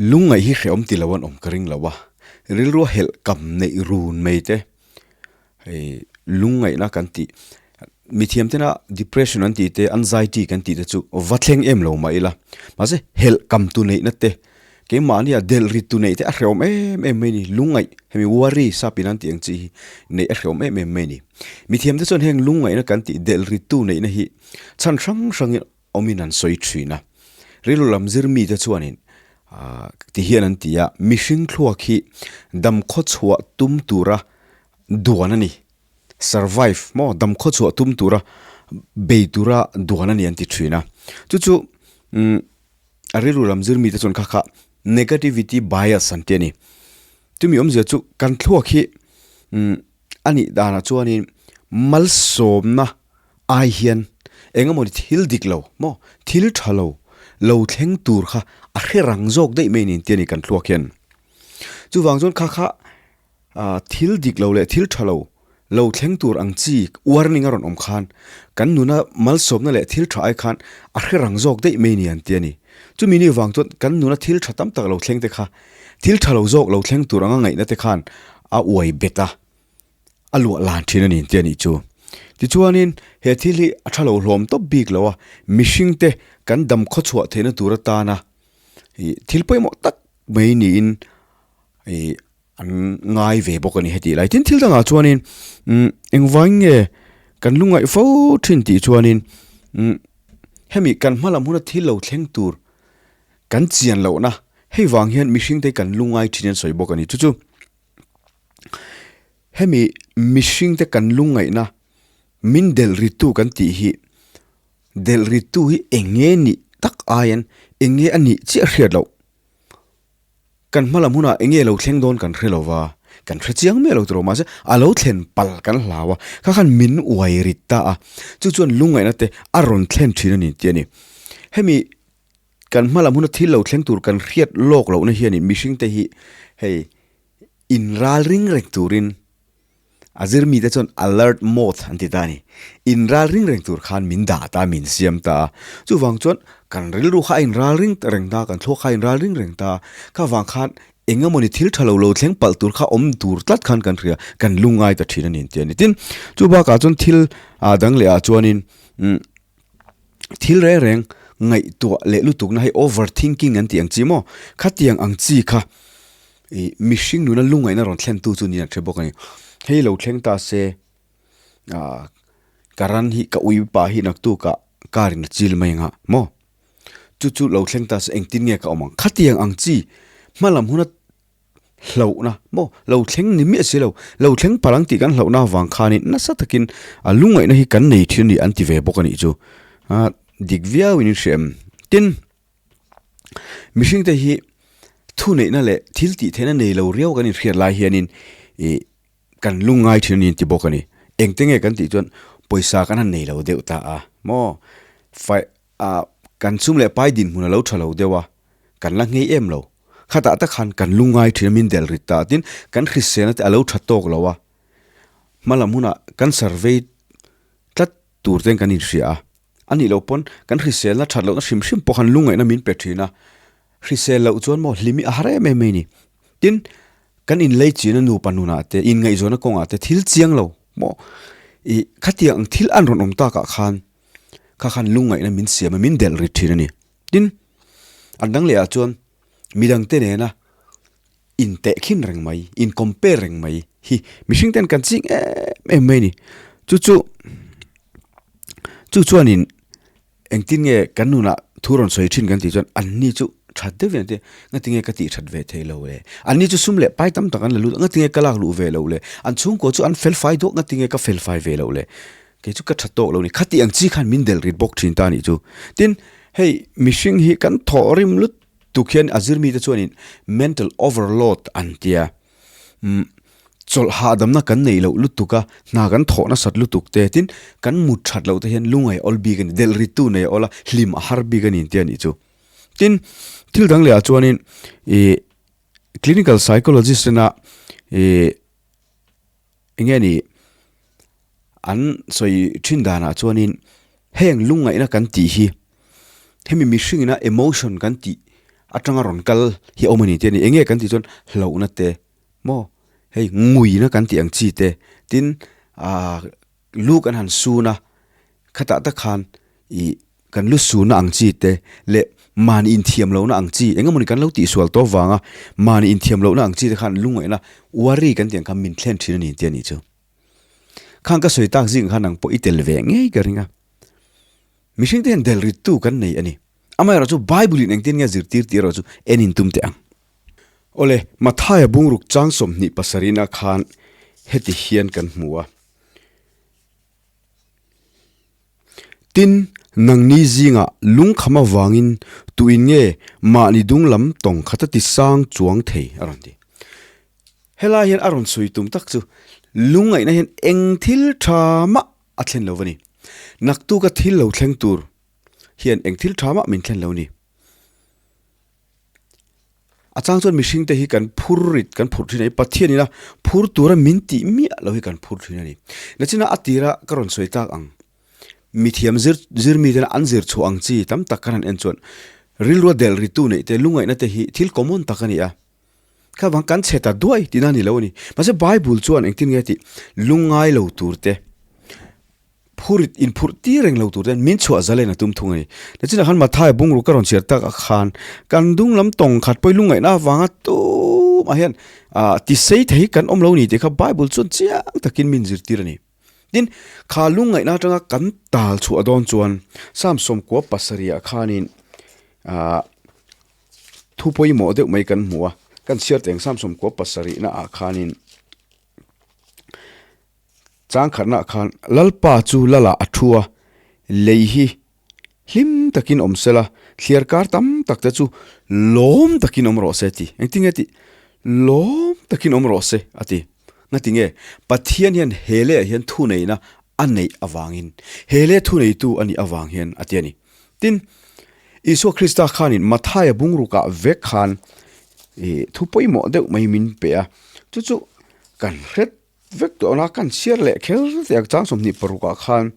Lungngaih hi hrehawm ti lo an awm ka ring lo a, rilrua helh kam neih run mai te hei lungngaihna kan tih mithiam tena depression an tih te anxiety kan tih te chu va thleng em lo mah ila mahse helh kam tu neihna te keimahnia delh rit tu neih te a hrehawm em em mai a ni lungngaih hemi worry sap in an tih ang chi hi neih a hrehawm em em mai a ni mithiam te chuan heng lungngaihna kan tih delh rit tu neihna hi chhan hrang hrangin awmin an sawi thin a. Rilru lam zir mite chuanin ti hian an ti a, mihring thluak hi damkhaw chhuah tum tura duan a ni, survive maw, damkhaw chhuah tum tura bei tura duan a ni an ti thin a. Chu chu a rilru lam zir mite chuan kha kha negativity bias an ti a ni. Chumi awmzia chu kan thluak hi a nih danah chuanin malsawmna ai hian eng emaw ni thil dik lo maw thil tha lo lo thleng tur kha a hre rang zawk daih mai niin tia ni kan thluak hian. Chuvang chuan kha kha ah thil dik lo leh thil tha lo lo thleng tur ang chi warning a rawn awm khan kan nuna malsawmna leh thil tha ai khan a hre rang zawk daih mai ni an tia ni. Chumi ni vang chuan kan nuna thil tha tam tak lo thleng te kha thil tha lo zawk lo thleng tur anga ngaihna te khan a uai bet a. A luah lan thin a ni tih a nih chu. Tichuanin he thil hi a tha lo hlawm tawp bik lo a, mihringte kan dam khawchhuah theihna tur atana ih thil pawimawh tak mai niin ih an ngai ve bawk a ni hetih lai. Tin thil dangah chuanin umm engvangin nge kan lu ngaih fo thin tih chuanin umm hemi kan hma lam huna thil lo thleng tur kan chian lohna hei vang hian mihringte kan lu ngai thin an sawi bawk a ni. Chu chu. Hemi mihringte kan lungngaihna min delh rittu kan tih hi delh rittu hi eng nge nih tak aiin eng nge a nih chiah hriat loh. Kan hma lam hunah eng nge lo thleng dawn kan hre lo va, kan hre chiang miah lo tawh mahse a lo thlen pal kan hlau a, kha khan min uai rit ta a, chu chuan lungngaihna te a rawn thlen thin a ni tih a ni. Hemi kan hma lam huna thil lo thleng tur kan hriat lawk lohna hianin mihringte hi hei inral ring reng turin a zir mite chuan alert mode an ti ta a ni. Inral ring reng tur khan min dah ta a, min siam ta a. Chuvang chuan kan rilru kha a inral ring reng ta a, kan thluak kha a inral ring reng ta a. Kha vang khan eng emawni thil tha lo lo thleng palh tur kha awm tur tlat khan kan hria, kan lungngai ta thin a ni an ti a ni. Tin, chu bakah chuan thil dang leh ah chuanin umm thil reng reng ngaihtuah leh lutukna hei over thinking an tih ang chi maw? Khatiang ang chi kha ih mihring nuna lungngaihna rawn thlen tu chu niin an hre bawk a ni. Hei lo thleng ta se ah ka ran hi ka ui pah hi naktuk ah car in a chil mai ang a maw? Chu chu lo thleng ta se engtin nge ka awm ang? Khatiang ang chi hmalam huna Hlauhna maw? Lo thleng ni miah si lo. Lo thleng palh ang tih kan hlauhna avang khanin nasa takin a lungngaihna hi kan nei thin a ni an ti ve bawk a nih chu. A dik viau in in hria em? Tin, mihringte hi thuneihna leh thil tih theihna nei lo riau kan inhriat lai hianin ih kan lungngai thin a ni an ti bawk a ni. Engte nge kan tih chuan pawisa kan han nei lo deuh ta a maw? Fai a kan chhum leh pai dinhmun a lo tha lo deuh a, kan la nghei em lo. Khatah tak khan kan lungngai thin a, min delh rit ta a, tin kan hriselna te a lo tha tawk lo a, hma lam hunah kan survey tlat tur ten kan inhria a, a nih loh pawn kan hriselna that lohna hrim hrim pawh khan lungngaihna min pe thin a, hrisel loh chuan maw hlimi a har em em mai a ni. Tin, kan inlei china nupa nunah te, inngaihzawnna kawngah te thil chiang lo maw ih khatiang ang thil an rawn awm takah khan kha khan lungngaihna min siam a, min delh rit thin a ni. Tin, an dang lehah chuan midangte nena intehkhin reng mai, in compare reng mai hi mihring ten kan ching em em mai a ni. Chu chu, chu chuanin engtin nge kan nunah thu rawn sawi thin kan tih chuan anni chu that deuh in an ti a, ngatinge ka tih that ve thei lo le? Anni chu sum leh pai tam tak an la lut a, ngatinge ka lak luh ve loh le? An chhungkua chu an fel fai duak, ngatinge ka fel fai ve loh le? Kei chu ka tha tawk lo ni. Khati ang chi khan min delh rit bawk thin ta a nih chu. Tin, hei mihring hi kan thawh rim lut tuk hian a zir mite chuanin mental overload an tia. Umm chawlh hahdamna kan neih loh lutuk a, hna kan thawh nasat lutuk te, tin kan mut that loh te hian lungai awl bik a ni, delh rittu nei a awl a, hlim a har bik a ni tia nih chu. Tin, thil dang lehah chuanin ih clinical psychologist ena ih eng nge ni an sawi thin danah chuanin. Heng lungngaihna kan tih hi hemi mihringina emotion kan tih atanga rawn kal hi a awm a ni tih a ni. Enge kan tih chuan hlauhna te maw hei nguina kan tih ang chi te tin ah lu kan han sun a khatah tak khan ih kan lu sunna ang chi te leh mahni inthiam lohna ang chi eng emawni kan lo tihsual tawp vanga mahni inthiam lohna ang chi te khan lungngaihna worry kan tih ang khan min thlen thin a ni tih a nih chu. Khang ka sawi tak zing khan ang pawh i tel ve ngei ka ring a. Mihring te hian del rittu kan nei a ni. Amaherawh chu Bible in engtin nge zirtir tih erawh chu en in tum teh ang. Awle, Mathaia bungruk chang 27 na khan heti hian kan hmu a. Tin, nangni zingah lungkham avangin tuin nge mahni dung lam tawng khata ti sang chuang thei a rawn ti. Helai hian a rawn sawi tum tak chu lungngaihna hian eng thil tha mah a thlen lo va ni. Naktuka thil lo thleng tur hian eng thil tha mah min thlen lo ni. A chang chuan mihring te hi kan phur rit kan phurh thin a ni. Pathian ina phur tura min tih miah lo hi kan phur thin a ni. Nachina a tira ka rawn sawi tak ang mithiam zir zir mi tena an zir chhuah ang chi tam tak kan han en chuan rilrua delh ritu neih te lungngaihna te hi thil common tak a ni a. Kha vang kan chhe ta duai tihna a ni lo a ni. Mahse Bible chuan engtin nge tih lungngai lo tur te phurit inphurh tir reng lo tur ten min chhuah zalen a tum thung a ni. Nichinah khan Mathaia bungruk ka rawn chhiar tak ah khan kan dung lam tawng khat pawh i lungngaihna avanga tumah hian ah tisei thei hi kan awm lo ni tih kha Bible chuan chiang takin min zirtir a ni. Tin, kha lungngaihna atanga kan tal chhuah dawn chuan Psalm 17 ah khanin ah thu pawimawh deuh mai kan hmu a, kan chhiar teng Psalm 17 na ah khanin Chang khatnaah khan Lalpa chu Lalah a thu a, lei hi hlim takin awm se la, thliar kar tam tak te chu lawm takin awm rawh se a ti. Engtin nge tih? Lawm takin awm rawh se a ti. Ngati nge? Pathian hian he leiah hian thuneihna a neih avangin, he lei thuneitu a nih avang hian a ti a ni. Tin, Isua Krista khanin Mathaia bungrukah vek khan thu pawimawh deuh mai min pe a, chu chu kan hret Vek tawh na kan chhiar leh kher teh ang chang 26 ah khan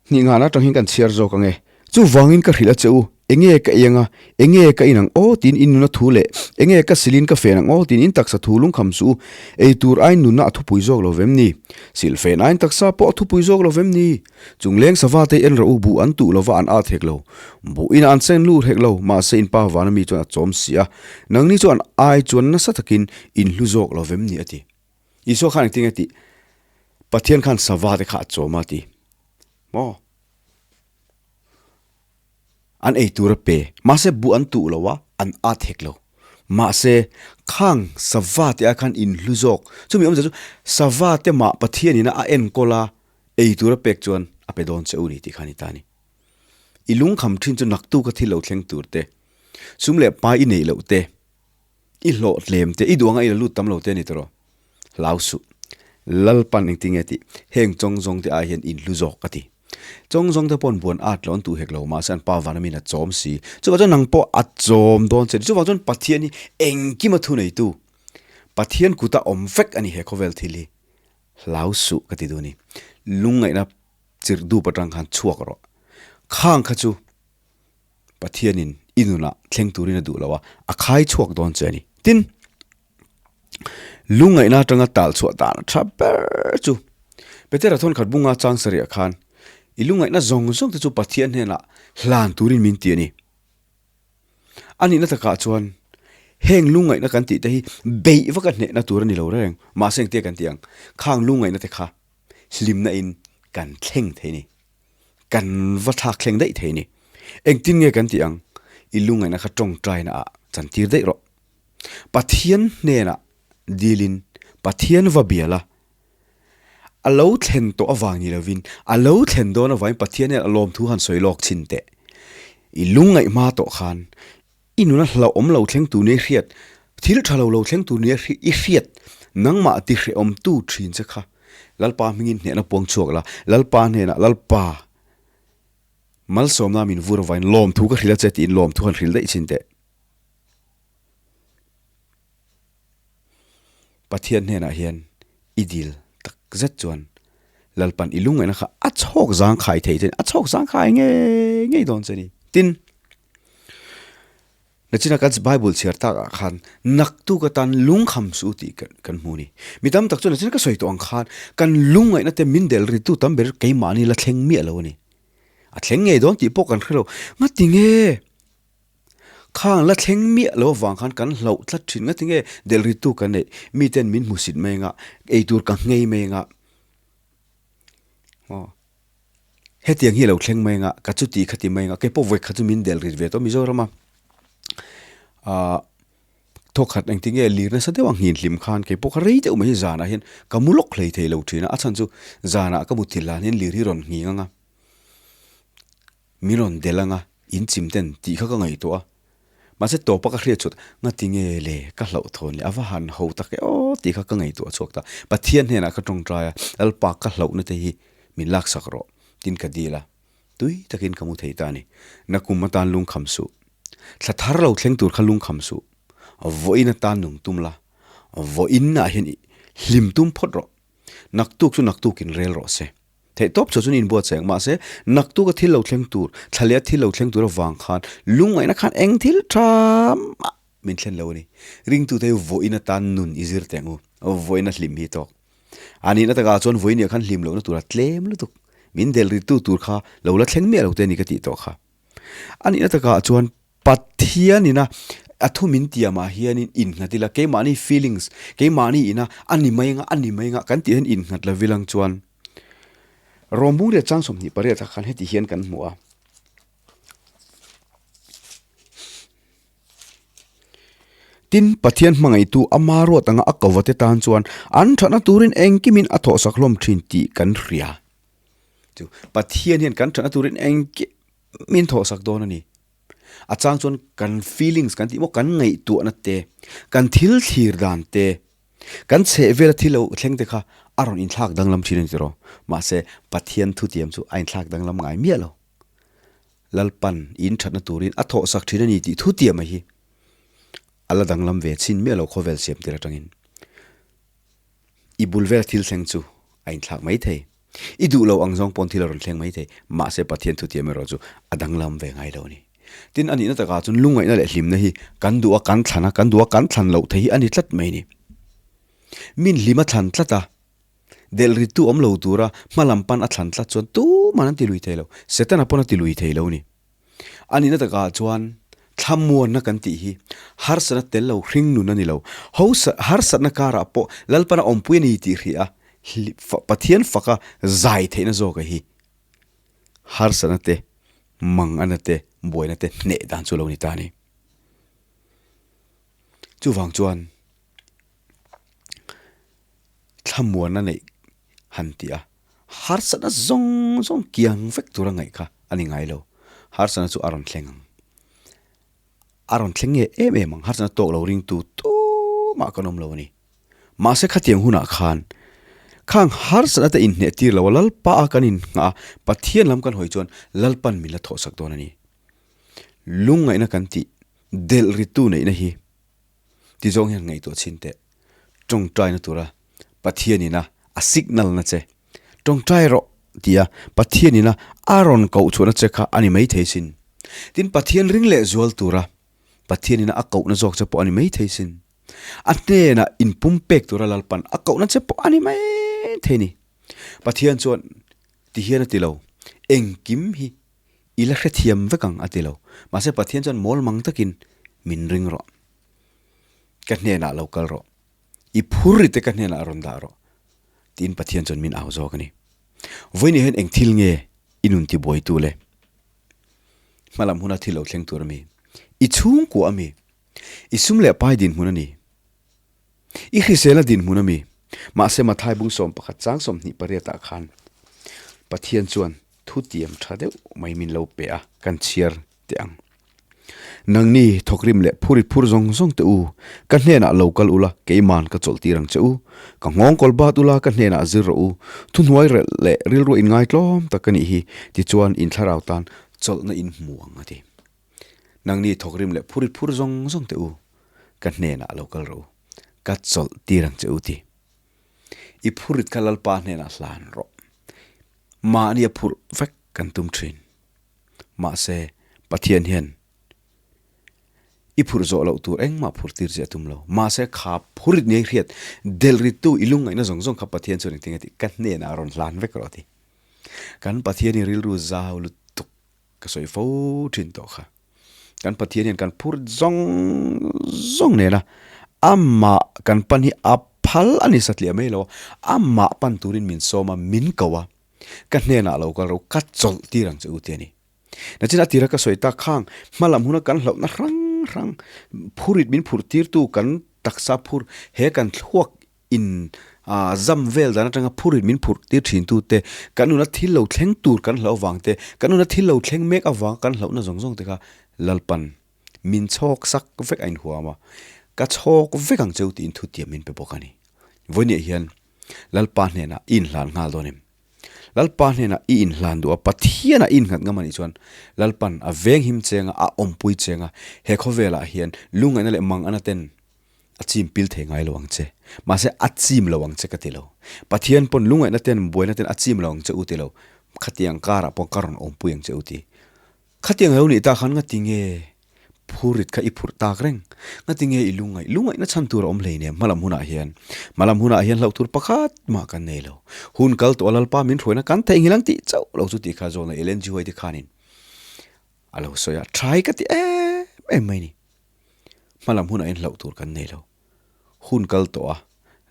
hnih ngana atang hian kan chhiar zawk ang e. Chuvangin ka hrilh a che u, enge ka ei anga, enge ka in ang aw tiin in nuna thu leh enge ka silin ka fen ang aw tiin in taksa thu lungkham suh u, ei tur aiin nunna a thupui zawk lo vem ni? Silhfen aiin taksa pawh a thupui zawk lo vem ni? Chung leng sava te en rawh u, buh an tuh lova an at hek lo. Buh inah an seng lut hek lo, mahse in pa vana mi chuan a chawm si a. Nangni chuan ai chuan nasa takin in hlu zawk lo vem ni a ti. Isua khan engtin nge tih? Pathian khan sava te kha a chawm a ti. Maw? An ei tur a pe. Mahse buh an tuh lo a, an at hek lo. Mahse khang sava te ah khan in hlu zawk. Chumi awmzia chu sava te mah Pathian ina a enkawl a, Ei tura pek chuan a pe dawn che u ni tih kha a ni ta a ni. I lungkham thin chu naktuka thil lo thleng tur te, sum leh pai i neih loh te, i hlawh tlem te, i duh anga i la lut tam lo te a ni tawh. Hlau suh. Lalpan engtin nge tih? Heng chawng zawng te ai hian in hlu zawk a ti. Chawng zawng te paw'n buan at lo an tuh hek lo, mahse an pa vana min a chawm si. Chuvang chuan nang pawh a chawm dawn che a ni. Chuvang chuan Pathian hi engkima thuneitu, Pathian kuta awm vek a ni he khawvel thil hi. Hlau suh ka ti duh a ni. Lungngaihna chirh dup atang khan chhuak rawh. Khang kha chu Pathianin i nunah thleng turin a duh lo a, a khai chhuak dawn che a ni. Tin, lungngaihna atanga tal chhuah dan a tha ber chu Petera thawn khat bunga chang sarih ah khan i lungngaihna zawng zawng te chu Pathian hnenah hlan turin min ti a ni. A nihna takah chuan heng lungngaihna kan tih te hi beih vaka hnehna tur a ni lo reng. Mahse engtia kan tih ang? Khang lungngaihna te kha hlimna in kan thleng thei ni. Kan va thlak thleng daih thei ni. Engtin nge kan tih ang? I lungngaihna kha tawngtaina ah chantir daih rawh. Pathian hnenah dilin Pathian va bial a, A lo thlen tawh avang ni lovin, a lo thlen dawn avangin Pathian hian a lawmthu han sawi lawk chhin teh. I lungngaih hma tawh khan i nuna hlauhawm lo thleng tur nia i hriat, thil tha lo lo thleng tur nia i hriat, nangmah ti hrehawmtu thin che kha Lalpa hmingin hnehna puang chhuak la, Lalpa hnenah Lalpa malsawmna min vur avangin lawmthu ka hrilh a che tiin lawmthu han hrilh daih chhin teh. Pathian hnenah hian i dil tak zet chuan. Lalpan i lungngaihna kha a chhawk zangkhai thei che a ni, a chhawk zangkhai ngei ngei dawn che a ni. Tin, Nachina kan Bible chhiar takah khan naktuk atan lungkham suh tih kan hmu a ni. Mi tam tak chuan nachina ka sawi tawh ang khan kan lungngaihna te min delh ritu tam ber keimahni la thleng miah lo a ni. A thleng ngei dawn tih pawh kan hre lo. Ngati nge? Khang la thleng miah lo avang khan kan hlauh tlat thin. Ngati nge delh ritu kan neih? Miten min hmusit mai anga, eitur ka nghei mai anga. Aw. Hetiang hi a lo thleng mai anga, ka chuti kha ti mai anga, keipawh vawi khat chu min delh rit ve tawh Mizorama ah thawkhat engtin nge lir nasa deuh a nghin hlim khan keipawh kha rei deuh mai hi zanah hian ka mu lawk hlei thei lo thin a, a chhan chu zanah ka muthilh hlan hian lir hi rawn nghing anga. Min rawn delh anga in chim ten tih kha ka ngaihtuah a, mahse tawpa ka hriat chhuat ngati nge le ka hlauhthawn leh a va han ho tak e aw tih kha ka ngaihtuah chhuak ta. Pathian hnenah ka tawngtai a, Lalpa ka hlauhna te hi min laksak rawh tin ka dil a, tui takin ka mu thei ta a ni. Nakum atan lungkham suh, thla thar lo thleng tur kha lungkham suh, vawiin atan nung tum la, vawiinah hian hlim tum phawt rawh, naktuk chu naktukin rel rawh se. Theih tawp chhuah chuan inbuatsaih ang. Mahse, naktuk a thil lo thleng tur, thla leh a thil lo thleng tur avang khan lungngaihna khan eng thil tha mah min thlen lo a ni. Ringtute hi vawiin atan nun i zir teh ang u. Vawiin a hlim hi tawk. A nihna takah chuan vawiin ah khan hlim lohna tur a tlem lutuk. Min delh rittu tur kha lo la thleng miah lo te a ni ka tih tawh kha. A nihna takah chuan Pathianina a thu min tiamah hianin innghat ila, keimahni feelings, keimahni ina a ni mai anga, a ni mai anga kan tih hian innghat lo vilang chuan Rawmbung riat chang 28 ah khan heti hian kan hmu a. Tin, Pathian hmangaihtu ama ruat anga a kova te tan chuan an thatna turin engkimin a thawhsak hlawm thin tih kan hria. Chu Pathian hian kan thatna turin engkim min thawhsak dawn a ni. A chang chuan kan feelings kan tih maw, kan ngaihtuahna te, kan thil thlir dan te, kan chhehvela thil lo thleng te kha a rawn inthlak danglam thin a ni tiraw. Mahse, Pathian thutiam chu a inthlak danglam ngai miah lo. Lalpan in thatna turin a thawhsak thin a ni tih thutiam a hi a la danglam ve chhin miah lo khawvel siam tir atangin. I bul vel thil thleng chu a inthlak mai thei. I duh lo ang zawng pawn thil a rawn thleng mai thei. Mahse Pathian thutiam erawh chu a danglam ve ngai lo a ni. Tin, a nihna takah chuan lungngaihna leh hlimna hi kan duh a kan thlan a, kan duh a kan thlan loh thei hi a ni tlat mai a ni. Min hlim a thlan tlat a, delh rittu awm lo tura hma lam pan a thlan tlat chuan tuman an ti lui thei lo. Setana pawn a ti lui thei lo a ni. A nihna takah chuan thlamuanna kan tih hi harsatna tel lo hring nun a ni lo. Hosa harsatna karah pawh Lalpana awmpui a ni tih hria Pathian faka zai theihna zawka hi harsatna te, mangana te, buaina te hneh dan chu lo ni ta a ni. Chuvang chuan thlamuanna neih han ti a, harsatna zawng zawng kiang vek tura ngaih kha a ni ngai lo. Harsatna chu a rawn thleng ang. A rawn thleng nge em em ang, harsatna tawk lo ringtu tumah kan awm lo a ni. Mahse khatiang hunah khan, khang harsatna te inhneh tir lo a, Lalpa a kan innghah a, Pathian lam kan hawi chuan Lalpan min la thawhsak dawn a ni. Lungngaihna kan tih delh ritu neihna hi Ti zawng hian ngaihtuah chhin teh. Tawngtaina tura Pathianina a signal na che. Tawngtai rawh tia Pathianina a rawn koh chhuahna che kha a ni maithei sin. Tin, Pathian ring leh zual tura Pathianina a kohna zawk che pawh a ni maithei sin. A hnenah inpumpek tura Lalpan a kohna che pawh a ni maithei ni. Pathian chuan ti hian a ti lo, engkim hi I la hrethiam vek ang a ti lo. Mahse Pathian chuan mawl mang takin min ring rawh. Ka hnenah lo kal rawh. I phur ri te ka hnenah rawn dah rawh. Tiin Pathian chuan min au zawk a ni. Vawiin hian eng thil nge i nun tibuaitu le? Hmalam huna thil lo thleng tur a mi? I chhungkua a mi? I sum leh pai dinhmun a ni? I hriselna dinhmun a mi? Mahse Mathai bung 11 chang 28 ah khan Pathian chuan Thutiam tha deuh mai min lo pe a, kan chhiar teh ang. Nangni thawkrim leh phuri phur zawng zawng teh u, ka hnenah lo kal ula, keiman ka chawlh tir ang che u. Ka nghawng kawl bat ula, ka hnenah zir rawh u. Thuhnuai relh leh rilru inngaitlawm tak ka nih hi, tichuan in thlarau tan chawlhna in hmu ang a ti. Nangni thawkrim leh phuri phur zawng zawng teh u, ka hnenah lo kal rawh u, ka chawlh tir ang che u ti. I phurit kha Lalpa hnenah hlan rawh. Mahni a phurh vek kan tum thin. Mahse, Pathian hian i phurh zawh loh tur engmah phurh tir che a tum lo. Mahse, kha phurit ngei hriat delh rittu i lungngaihna zawng zawng kha Pathian chuan engtin nge tih ka hnenah a rawn hlan vek rawh a ti. Kan Pathian hi rilru zau lutuk ka sawi fo thin tawh kha. Kan Pathian hian kan phur zawng zawng nena amah kan pan hi a phal a ni satliah mai lo a, amah pan turin min sawm a, min ko a, ka hnenah lo kal ro, ka chawlh tir ang che u ti a ni. Nachin a tira ka sawi tak khang hmalam huna kan hlauhna hrang hrang phurit min phurh tirtu kan taksa phur he kan thluak in zam vel dan atanga phurin min phurh tir thin tu te, kan nuna thil lo thleng tur kan hlauh avang te, kan nuna thil lo thleng mek avang kan hlauhna zawng zawng te kha Lalpan min chhawk sak vek a inhuam a, ka chhawk vek ang cheu tiin thutiam min pe bawk a ni. Vawinia hian Lalpa hnenah i inhlan nghal dawn em? Lalpa hnenah i inhlan duh a, Pathianah i innghat ngam a nih chuan Lalpan a venghim cheng a, a awmpui cheng a, he khawvelah hian lungngaihna leh mangana ten A chim pil thei ngai lo ang che. Mahse, a chim lo ang che ka ti lo. Pathian pawn lungngaihna ten, buaina ten a chim lo ang che u ti lo. Khatiang karah pawh ka rawn awmpui ang che u ti. Khatiang lo nih tak khan ngati nge phurit kha i phurh tak reng? Ngati nge i lungngaih? Lungngaihna chhan tur a awm hleinem hmalam hunah hian. Hmalam hunah hian hlauh tur pakhat mah kan nei lo. Hun kal tawh a Lalpa min hruaina kan theihnghilh ang tih chauh lo chu tih kha zawn a Ellen G. White khanin a lo sawi a, try ka ti em em mai ni. Hmalam hunah hian hlauh tur kan nei lo. Hun kal tawh a,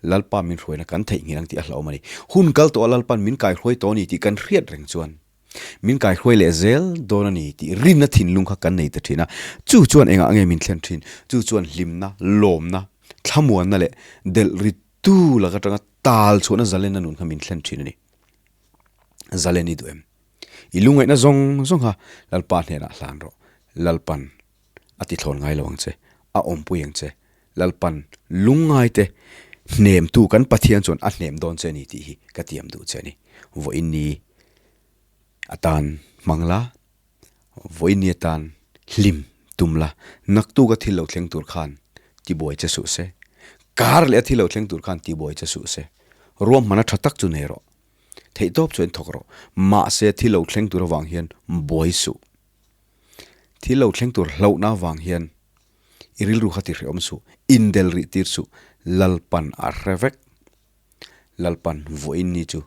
Lalpa min hruaina kan theihnghilh ang tih a hlauhawm a ni. Hun kal tawh a Lalpa'n min kaihruai tawh a ni tih kan hriat reng chuan min kaihruai leh zel dawn a ni tih rinna thinlung kha kan nei ta thin a. Chu chuan engah nge min thlen thin? Chu chuan hlimna, lawmna, thlamuanna leh delh rittu lak atanga tal chhuahna zalenna nun kha min thlen thin a ni. Zalen i duh em? I lungngaihna zawng zawng kha Lalpa hnenah hlan rawh. Lalpa'n a ti thlawn ngai lo ang che, a awmpui ang che. Lalpan lungngaite hnemtu kan Pathian chuan a hnem dawn che a ni tih hi ka tiam duh che a ni. Vawiin ni atan hmang la, vawiin ni atan hlim tum la, naktuk a thil lo thleng tur khan tibuai che suh se, kar leh a thil lo thleng tur khan tibuai che suh se, ruahmana tha tak chu nei rawh, theihtawp chuan thawk rawh, mahse thil lo thleng tur avang hian buai suh. Thil lo thleng tur hlauhna avang hian i rilru kha ti hrehawm suh, indel rih tir suh, Lalpan a hre vek. Lalpan vawiin ni chu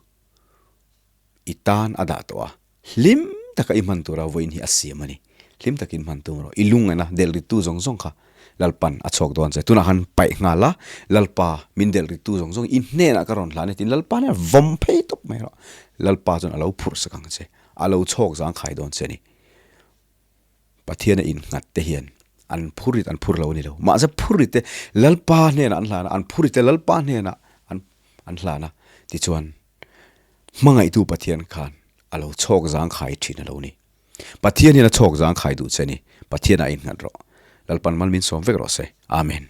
i tan a dah tawh a, hlim taka i hman tura vawiin hi a siam a ni. Hlim takin hman tum rawh. I lungngaihna delh rittu zawng zawng kha Lalpan a chhuak dawn che. Tunah khan paih nghal a, Lalpa min delh rittu zawng zawng i hnenah ka rawn hlan e tiin Lalpa nen vawm phei tawp mai rawh. Lalpa chuan a lo phurh sak ang che. A lo chhawk zangkhai dawn che a ni. Pathiana innghat te hian an phurit an phur lo a ni lo. Mahse phurit te Lalpa hnenah an hlan a, an phurit te Lalpa hnenah an an hlan a. Tichuan hmangaihtu Pathian khan a lo chhawk zangkhai thin a lo ni. Pathian hian a chhawk zangkhai duh che a ni. Pathianah innghat rawh. Lalpan mal min sawm vek rawh se. Amen.